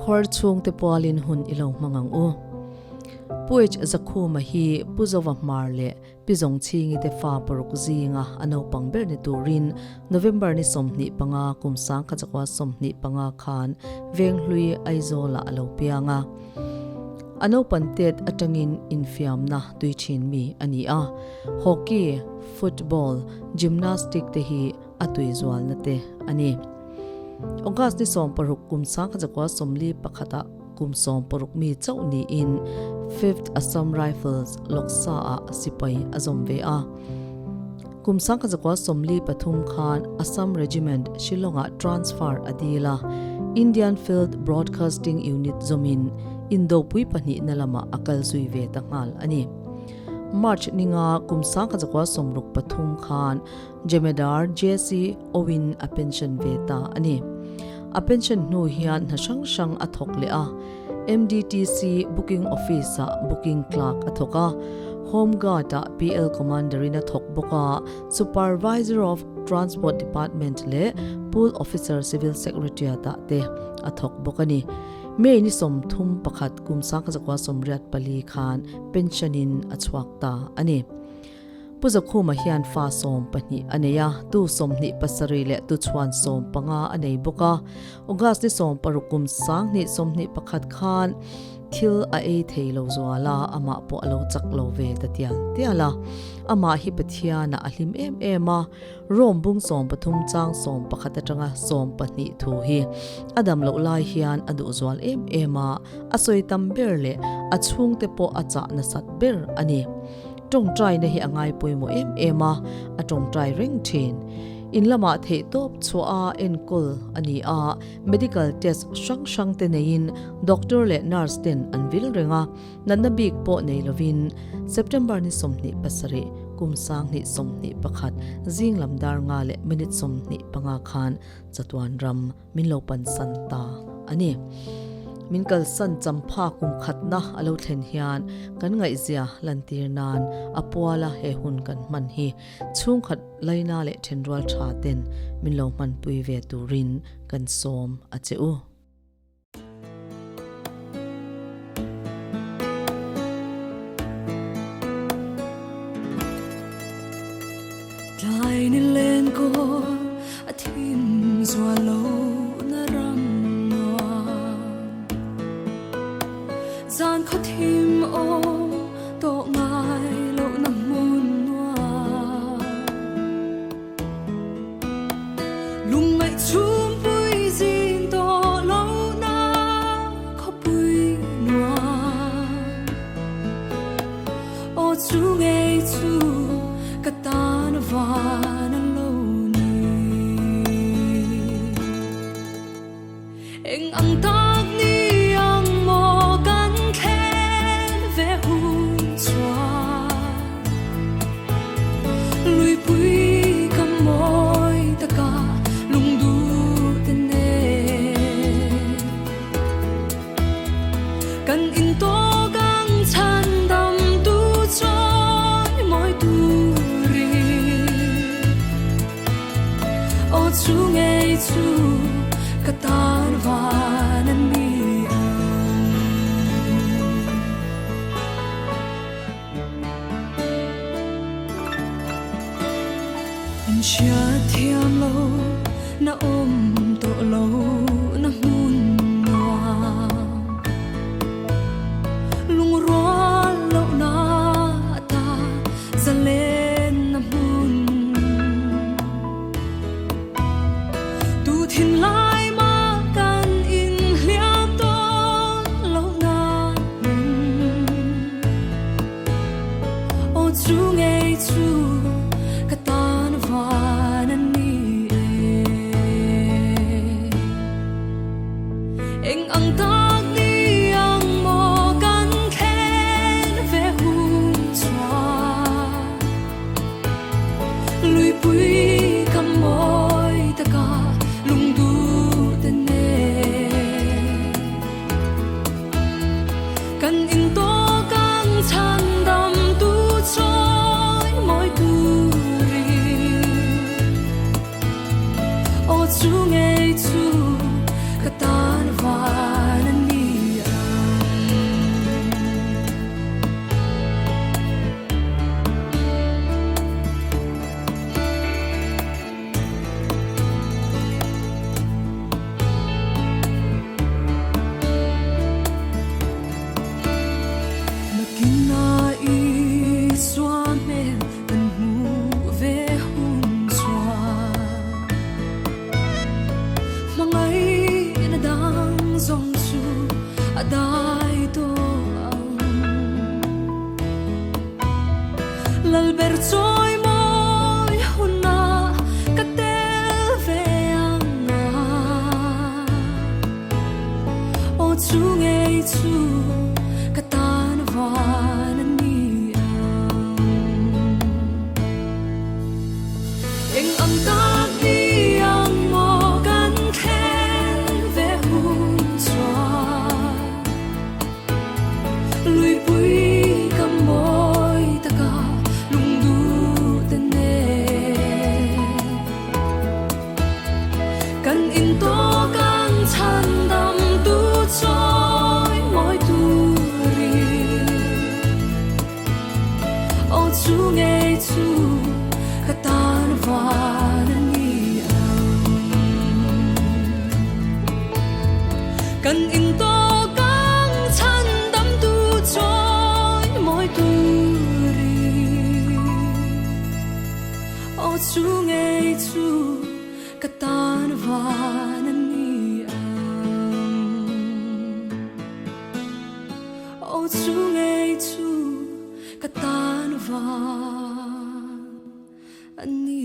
Mikhawr chhungte pualin hun i lo hmang ang u. Pu H Zakhuma hi Pu Zova Hmar leh Pi Zawngchhingi te fa paruk zinga a naupang ber ni turin November ni 25 kum 1925 khan Venghlui Aizawlah a lo piang a. A naupan tet atangin infiamna tui thin mi a ni a, hockey, football, gymnastic te hi a tui zualna te a ni. August ni 16 kum 1941 ah kum 60 mi chauh niin Fifth Assam Rifles Loksa ah sipai a zawm ve a. Kum 1943 khan Assam Regiment Shillong ah transfer a dil a, Indian Field Broadcasting Unit zawmin Indopui pahnihna lamah a kal zui ve ta nghal a ni. March ninga kum 1963 khan Jemedar JC Owen a pension ve ta a ni. A pension hnu hian hna hrang hrang a thawk leh a, MDTC Booking Office-ah Booking Clerk a thawk a, Home Guard-ah PL Commander-in a thawk bawk a, Supervisor of Transport Department leh Pool Officer Civil Secretariat-ah te a thawk bawk a ni. May ni 31 kum 1984 khan pension-in a chhuak ta a ni. Pu Zakhuma hian fa 12 a nei a, tu 27 leh tu chhuan 15 a nei bawk a. August ni 16 kum 2021 khan thil a ei thei lo zual a, amah pawh a lo chak lo ve ta tial tial a. Amah hi Pathianah a hlim em em a, Rome bung 13 chang 11 atanga 12 thu hi a dam loh lai hian a duh zual em em a, a sawi tam ber leh a chhungte pawh a chah nasat ber a ni. Tawngtaina hi a ngai pawimawh em em a, a tawngtai reng thin. In lamah theihtawp chhuah a enkawl a ni a, medical test hrang hrang te neiin doctor leh nurse ten an vil reng a, natna bik pawh nei lovin September ni 27 kum 2021 zing lam dar nga leh minute 25 khan chatuan ram Min lo pansan ta a ni. Min kalsan champha kum khatna a lo thlen hian kan ngaihzia lantir nan a puala he hun kan hman hi chhungkhat laina leh thenrual tha ten min lo hmanpui ve turin kan sawm a che u. Tlai ni len kawl a thim zual lo na ram nuam Zan khaw thim awm tawh ngai lo na hmun nuam Lungngaih chhumpui zin tawh lo na khawpui nuam Aw chu ngei chu ka tan van a lo ni Eng ang tak ni ang maw kan thlen ve hun chuan Luipui ka mawi taka lungdu te nen Kan in tawk ang chhan dam tu chuan mawi turin Aw chu ngei chu ka tan van a ni ang. In hriat thiam lo na awm tawh lo na hmun nuam Lungrual loh na ta zalen na hmun Tu thinlai mah kan in hliam tawn lo na hmun Aw chu ngei chu ka tan van a ni e. Eng ang tak ni ang maw kan thlen ve hun chuan Luipui ka mawi taka lungdu te nen Kan in tawk ang chhan dam tu chawi mawi turin Aw chu ngei chu ka tan van a ni. chu ngei chu ka tan van a ni ang. Eng ang tak ni ang maw kan thlen ve hun chuan Luipui ka mawi taka lungduh te nen Kan in tawk ang chhan dam tu chawi mawi turin Aw chu ngei chu ka tan van a ni ang. Kan in tawk ang chhan dam tu chawi mawi turin Aw chu ngei chu ka tan van a ni ang. Aw chu ngei chu ka tan van a ni.